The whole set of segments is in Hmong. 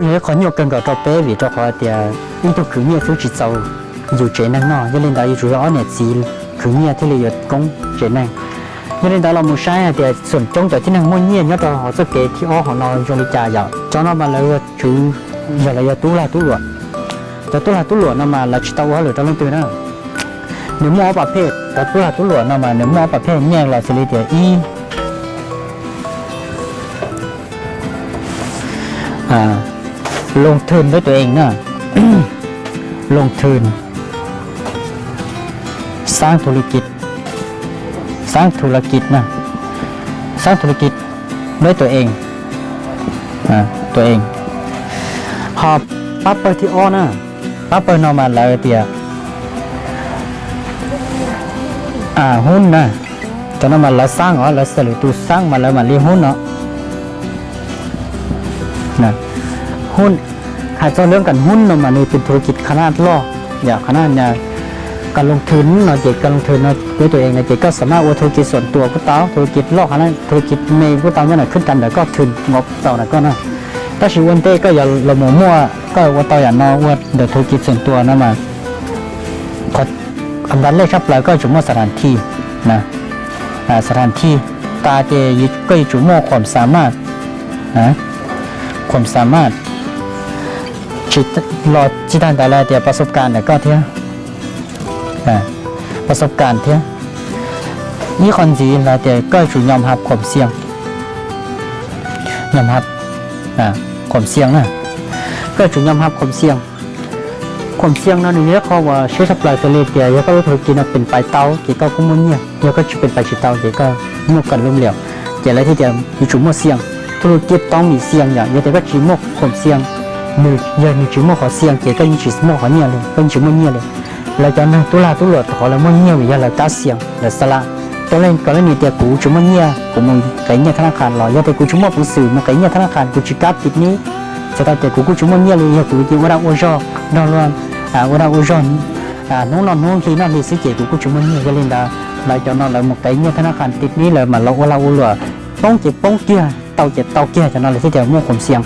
Yog ib qho nyuaj kawg nkaus rau peb vim rau qhov tias ib tug khwv nyiaj xwb tsis txaus yus tsev neeg noj, yog li ntawd yuav tsum yog ob niam txiv khwv nyiaj thiaj li yuav koob tsev neeg. Yog li ntawd los mus saib hais tias xum coob cov tib neeg muaj nyiaj nyob rau hauv txoj kev thib ob hauv no zoo li cas yom. Cov no mas lawv yog tswv, yog lawv yog tub lag tub luam. Cov tub lag tub luam no mas lawv tsis tau ua hauj lwm rau leej twg na. Nws muaj ob pas phej, cov tub lag tub luam no mas nws muaj ob pas phej nyiaj los xws li tias ib, loo thwm ntawd tus ees na, loo thwm, xaab thu la kij, xaab thu la kij na, xaab thu la kij ntawd tus ees, tus ees. Ho pab pawg thib ob na, pab pawg no mas lawv tias hub na, cov no mas lawv xaab os, lawv xav lwm tus xaab mas lawv mam li hub no. Hub, hais txog lub kas hub no mas nws tus thu la kij qhov naj loj, yog qhov naj, kas loo thwm no ces kas loo thwm no tus ees no ces koj xav mas ua thu la kij xum tuas kuj tau, thu la kij loj qhov naj thu la kij me kuj tau nyob ntawm khwb kas ntawm koj thwm nkaus tau ntawm koj na. Tab sis ua ntej koj yuav los mus muaj koj ua tau yam no ua ntawm thu la kij xum tuas no mas qhov ntawd lej tshaj plaws koj yuav tsum muaj xas thas thij, xas thas thij tas ces koj yuav tsum muaj khuam xas maj, khuam xas maj. Tsis, los tsis tag ntawd lawv tias pas xov kas ntawm koj thiab, pas xov kas thiab. Ib qho ntxiv lawv tias koj yuav tsum nyom hab khuam xias, nyom hab khuam xias na, koj yuav tsum nyom hab khuam xias. Khuam xias no nws yog ib qho uas siab tshaj plaws xws li tias yog koj lub thu la kij no peem pais tau ces koj kuj muaj nyiaj, yog koj tsis peem pais tsis tau ces koj muaj kas loo liam. Ces lawv thiaj tias yuav tsum muaj xias, thu la kij tau mis xias yom, yog tias koj tsis muaj khuam xias, nws yog nws tsis muaj qhov xias ces koj yeej tsis muaj qhov nyiaj li, koj yeej tsis muaj nyiaj li. Lawv cov neeg tub lag tub luam qhov lawv muaj nyiaj vim yog lawv kab xias, lawv xas las. Cov leej, cov leej niam tias kuv tsis muaj nyiaj kuv mus qev nyiaj thab nab qhas los yog tias kuv tsis muaj peev xwm mus qev nyiaj thab nab qhas, kuv tsis kab tij nib, txhais tau tias kuv kuj tsis muaj nyiaj li, yog kuv cia ua dag ua zog nrog luag, ua dag ua zog hnub noj hnub hli noj hli xwb ces kuv kuj tsis muaj nyiaj. Yog li ntawd lawv cov no lawv mus qev nyiaj thab nab qhas tij nib lawv mam los ua lag ua luam, poob ces poob kiag, tau ces tau kiag, cov no lawv thiaj tias muaj khuam xias.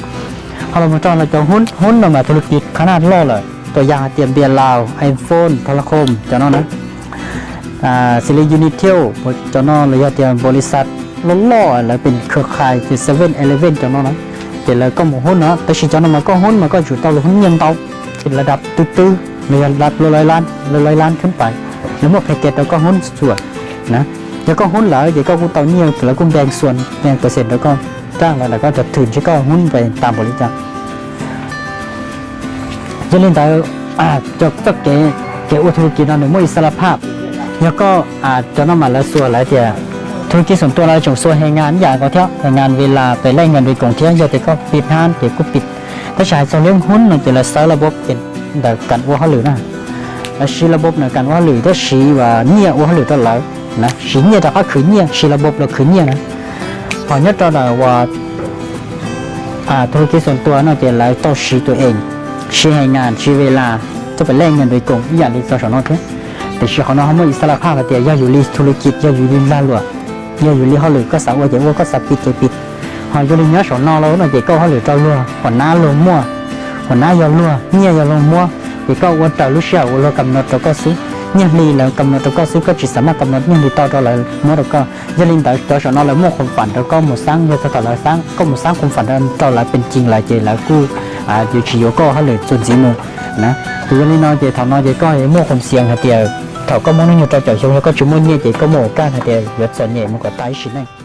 Ho los mus rau lawv cov hub, hub no mas thu la kij qhab naj loj lawm, tuam yam hais tias Npias Laus, iPhone, Telecom cov no na, xws li Unitel cov no los yog tias npaum li xas loj loj lawv pem khwv qhais ces Seven Eleven cov no na, ces lawv koj mus hub no, tab sis cov no mas koj hub mas koj yuav tsum tau lub hub nyiaj ntau, ces lawv dab twb twb los yog lawv lawv lab khwb pais, lawv muaj phe ke rau koj hub xuam na. Yog koj hub lawm ces koj kuj tau nyiaj, lawv kuj npees xuam npees pawv xees rau koj, raj lawv lawv koj cov thwm ntshe koj hub npees tas npaum li cas. Yog li ntawd, txoj kev, kev ua thu la kij no nws muaj ib xas la phaj. Yog koj, cov no mas lawv xuas lawv tias thu la kij xoom tua lawv tseem xuas he ngas ib yam nkaus thiab, he ngas ve las pem lej nkas npe koom thiab, yog tias koj pij hnab ces kuj pij. Tab sis hais txog lub hub no ces lawv xawv la bob ces ntawm kam ua hauj lwm na. Lawv siv la bob ntawm kam ua hauj lwm thiab siv nyiaj ua hauj lwm rau lawv, siv nyiaj rov qab khwv nyiaj, siv la bob los khwv nyiaj na. Ho nyob rau ntawm uas thu la kij xoom tua no ces lawv tau siv tus ees, siv he ngas, siv ve las, coj pem lej nkas npe koom ib yam li txog saum no thiab. Tiam sis qhov no ho muaj ib xas la phaj hais tias yog yus li thu la kij, yog yus li lag luam, yog yus li hauj lwm koj xav ua ces ua, koj xav pij ces pij. Ho yog li nyob saum no los no ces koj ua hauj lwm rau luag, hua nab luag muaj, hua nab yog luag, nyiaj yog luag muab, ces koj ua raws lub sij hawm uas luag kam no rau koj xwb. Nyiaj hli lawv kam no rau koj xwb, koj tsis xav maj kam no nyiaj hli tau rau lawv muab rau koj. Yog li ntawd cov saum no lawv muaj khuam fam rau koj mus xaab, yog tau thaum lawv xaab, koj mus xaab khuam fam rau lawv pes cig lawm ces lawv kuj yuav tsis yuav koj hauj lwm txuas ntxiv mus na. Ces yog li no ces thaum no ces koj muaj khuam xias hais tias thaum koj muaj hnub nyoog rau caum xyoo yog koj tsis muaj nyiaj ces koj muaj ua kaj hais tias yuav txom nyem mus kom tas ib sim neej.